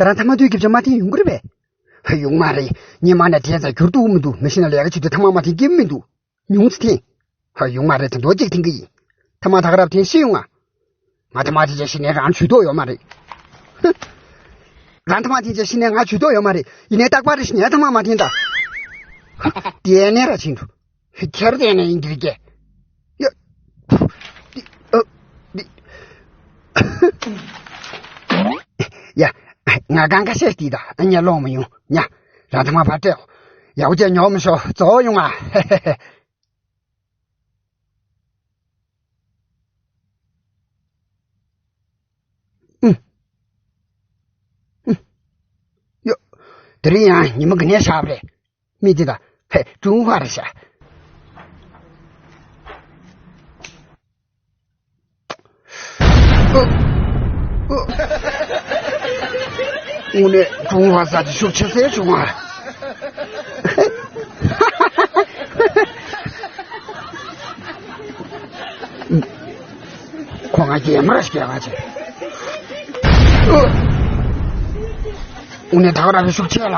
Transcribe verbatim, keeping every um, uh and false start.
ད་རང་ཐ་མག་དུས་སྐྱིབས་ཅན་མ་འཐེན་ཡོང་གི་རེད་པས། ཧ། ཡོང་མ་རེད། ཉི་མ་ནས་དྲན་ཙང་འགྱུར་ལྡོག་མི་འདུག་མི་ཤེས་ན་ལས་ཀ་བྱེད་དུས་ཐ་མག་མ་འཐེན་སྐྱིད་མི་འདུག་ཉུང་ཙམ་འཐེན། ཧ། ཡོང་མ་རེད། ད་དུང་གཅིག་འཐེན་གི་ཡིན། ཐ་མག་ད་ག་རང་འཐེན་ཤེས་ཡོང་ང་། ང་ཐ་མག་འཐེན་བྱས་ཤི་ནས་རང་ཇུས་གཏོགས་ཡོད་མ་རེད། ཧ། རང་ཐ་མག་འཐེན་བྱས་ཤི་ནས་ང་ཇུས་གཏོགས་ཡོད་མ་རེད། ཡིན་ནའི་རྟག་པར་རེ་ཤི་ནས་ཐ་མག་མ་འཐེན་ད། ཧ། དེ་ནས་ར་ཕྱིན་འགྲོ། ཧ། ཁྱེར་དེ་ནས་ཡིན་གྱི་རེད་ཀྱེ། ཡ། འདི། ཨ། འདི། ཡ། ང་གང་ག་བཤད་དེ་ད་ཨ་ཉལ་ལོང་མི་ཡོང་ཉ། རང་ཐ་མག་ཕར་སྤྲད། ཡག་པོ་བྱས་ཉོག་མི་ཤོག་རྫོགས་ཡོང་ང་། ཧེ་ཧེ་ཧེ། ཨུམ། ཨུམ། ཡོ། དེ་རིང་ཡང་ཉི་མ་ག་ནས་ཤར་བ་རེད། མི་དེ་ད། ཧེ། ཀྲུང་ཧྭ་རེད་ཤག་ཨོ། ཨོ། དངོས་གནས་ཀྲུང་ཧྭ་ས་ཆ་ཤུགས་ཆེ་སེ་བྱུང་ང་། ཁོ་ང་རྒྱལ་མོ་ར་ཞིག་རྒྱལ་བ་ཆེ། ཨོ། དངོས་གནས་ད་ག་རང་ཤུགས་ཆེ་ལ།